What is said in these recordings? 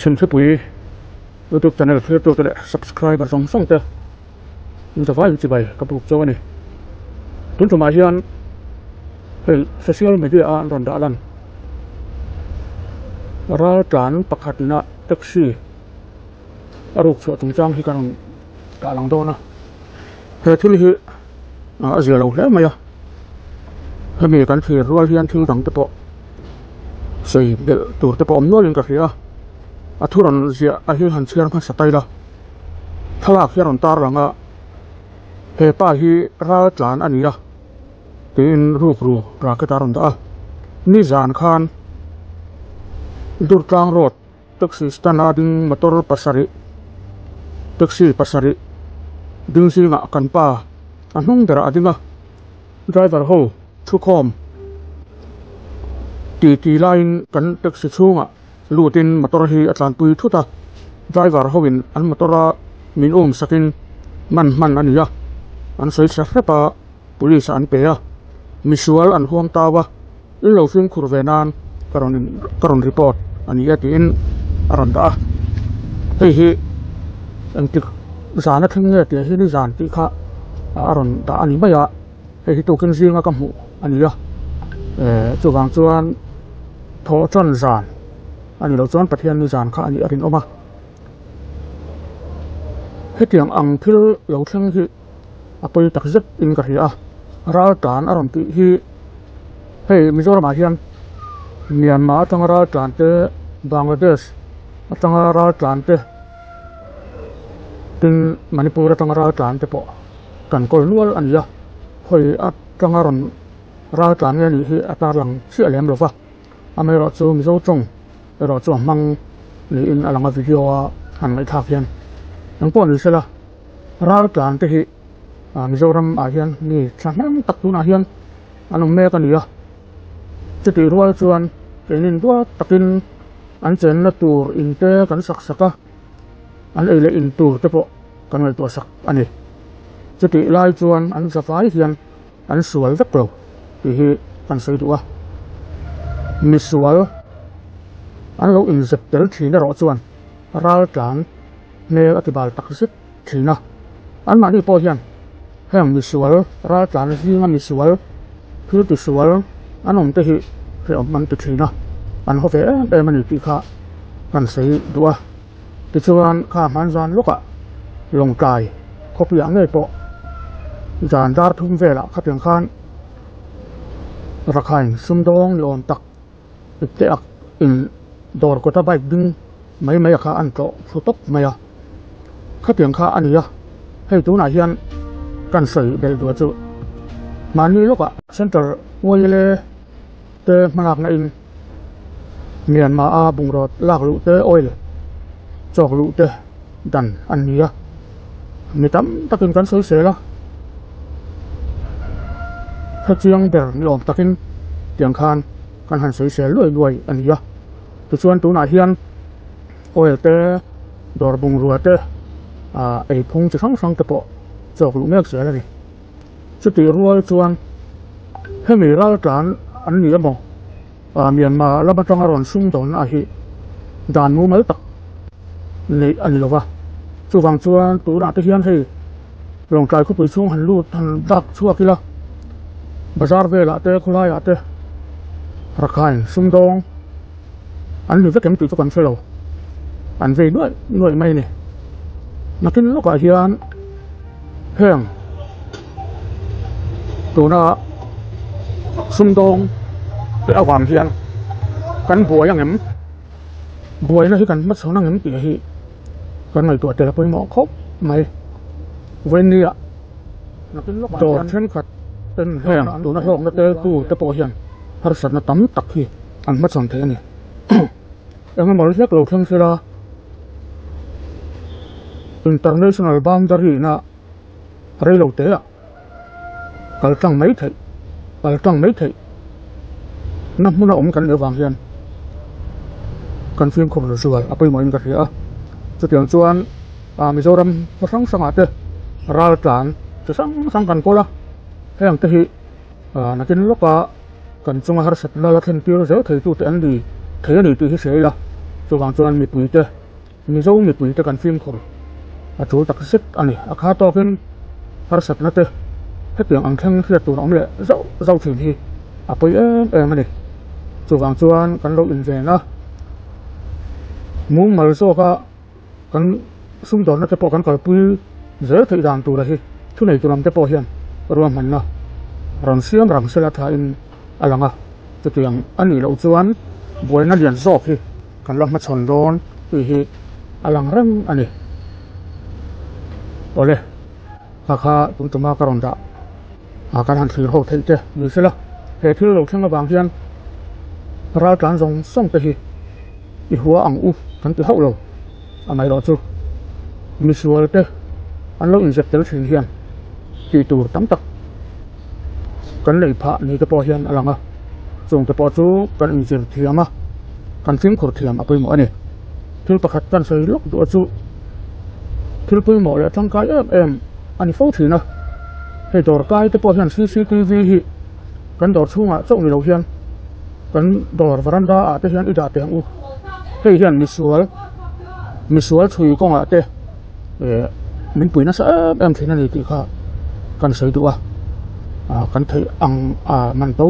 Chhimchhipui youtube channel thirtute leh subscriber zawng zawng te in zavai chibai ka buk chauh a ni. Tun tumah hian hei social media a an rawn dah lan ral tlan pakhatna taxi a ruk chhuah chungchang hi ka rawn dah lang dawn a. He thil hi a zia lo hle mai a, hemi kan thlir rual hian thil dang te pawh sawi belh tur te pawh awm nualin ka hria a, a thu rawn ziah a hi han chhiar hmasa ta ila thlalak hi a rawn tar lang a, he pa hi ral tlan a ni a tiin rukru racket a rawn dah a, nizan khan Durtlang road taxi stand a ding motor pasarih taxi pasarih ding zingah kan pa a hnung berah a ding a driver ho thukhawm ti ti laiin kan taxi chhungah lutin motor hi a tlanpui thut a driver ho in an motor a min um sakin man hman a ni a an sawi chhe hrep a police an pe a misual an huam tau a. In lo fimkhur ve nan ka rawn in ka rawn report a ni e tiin a rawn dah a, hei hi engtik zan a thleng nge tih hi nizan tih kha a rawn dah a ni mai a, hei hi tukin zinga ka hmuh a ni a, eh chuvang chuan thawhtan zan a ni loh chuan Pathian nizan kha a nih a rinawm a, hetiang ang thil lo thleng hi. a pawi tak zet in ka hria a ral tlan a rawn tih hi hei Mizoram ah hian Myanmar atanga ral tlan te Bangladesh atanga ral tlan te tin Manipur atanga ral tlan te pawh kan kawl nual a ni a hawi atanga rawn ral tlan nge nih hi a tarlang chiah lem lo va amaherawhchu Mizo tawng erawh chu a hmang niin a lang a video a han ngaihthlak hian engpawh ni sela. Ral tlan te hi Mizoram ah hian mi thahnem tak tunah hian an awm mek a ni a, chutih rual chuan keinin duat takin an chenna tur in te kan sak sak a, an ei leh in tur te pawh kan ngaihtuah sak a ni. Chutih lai chuan an zavai hian an sual vek lo tih hi kan sawi duh a, misual an lo inzep tel thin erawh chuan ral tlan hmel a ti bal tak zet thin a, anmahni pawh hian heng misual raltlan zinga misual thil tisual an awm te hi hrehawm an ti thin a, an haw ve em em a ni tih kha kan sawi duh a, tichuan kha hmanzan lawkah Lawngtlai khawpuiah ngei pawh zan dar thum velah khatiang khan Rakhine sumdawng ni awm tak ipte ak in dawr kawta bike ding mai mai a kha an tlawh thlu tawp mai a, khatiang kha a ni a, hei tunah hian kan sawi belh duah chu mahni lawkah Central Uaile te hmalakna in Myanmar a bungraw lak luh te oil chawk luh te dan an ni a, mi tam takin kan sawi sel a, hrechiang ber ni awm takin tiang khan kan han sawi sel luai luai a ni a. Tichuan tunah hian oil te dawr bungrua te ah ei phung chi hrang hrang te pawh chawk luh mek zel a ni. Chutih rual chuan hemi ral tlan an ni emaw ah Myanmar lam atanga rawn sum dawnna hi dan mumal tak neih a ni lova. Chuvang chuan tunah te hian hei Lawngtlai khawpui chhung han lut han dak chhuak ila bazar velah te khawlaiah te Rakhine sumdawng an ni vek em tih chu kan hre lo an vei nuaih nuaih mai a ni. Nakin lawkah hian heng tuna sumdawng te avang hian kan buai ang em buaina hi kan hmachhawn ang em tih hi kan ngaihtuah tel a pawimawh khawp mai. Vawinia dawr thenkhat ten heng tuna hlawkna tel tu te pawh hian harsatna tam tak hi an hmachhawn thei a ni. Engemaw hlek lo thleng sela international boundary na reilo te ah kal tlang mai theih kal tlang mai theih na hmuna awm kan nih avang hian kan fimkhur zual a pawimawh in ka hria a chutiang chuan ah Mizoram khaw hrang hrangah te ral tlan chi hrang hrang kan kawl a heng te hi ah nakin lawka kan chunga harsatna la thlen tir zel thei tute an ni thei a ni tih hi hria ila. Chuvang chuan mipuite, Mizo mipuite kan fimkhur a tul tak zet a ni. A kha tawkin harsatna te hetiang ang thleng hriat tur a awm leh zauh zauh thin hi a pawi em em a ni. Chuvang chuan kan lo inven a, mumal zawka kan sumdawnna te pawh kan kalpui zel theih dan tura hi thuneitu lam te pawh hian ruahmanna rawn siam rang sela thain a lang a, chutiang a nih loh chuan buaina lian zawk hi kan la hmachhawn dawn tih hi a lang reng a ni. Awle, kha kha tun tuma ka rawn dah a kan han thlir ho theih te ni sela, he thil lo thleng avang hian raltlan zawng zawng te hi i hua ang u kan ti hauh lo amaherawh chu misual te an lo inzep tel thin hian tih tur tam tak kan neih phah ni te pawh hian a lang a, chung te pawh chu kan inzir thiam a, kan fimkhur thiam a pawimawh a ni. Thil pakhat kan sawi lawk duh a chu thil pawimawh leh tangkai em em a ni fo thin a, hei dawr kai te pawh hian cctv hi kan dawr chhungah chauh ni lo hian kan dawr varanda ah te hian i dah teh ang u, hei hian misual misual chhui kawngah te eh min pui nasa em em thin a ni tih kha kan sawi duh a, ah kan theih ang ah man to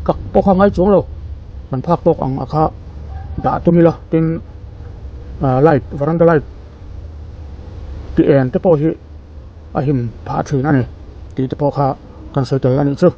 tak pawh kha ngai chuang lo kan phak tawk ang a kha dah tum ila tin ah light varanda light tih en te pawh hi a him phah thin a ni tih te pawh kha kan sawi tel a nih chu.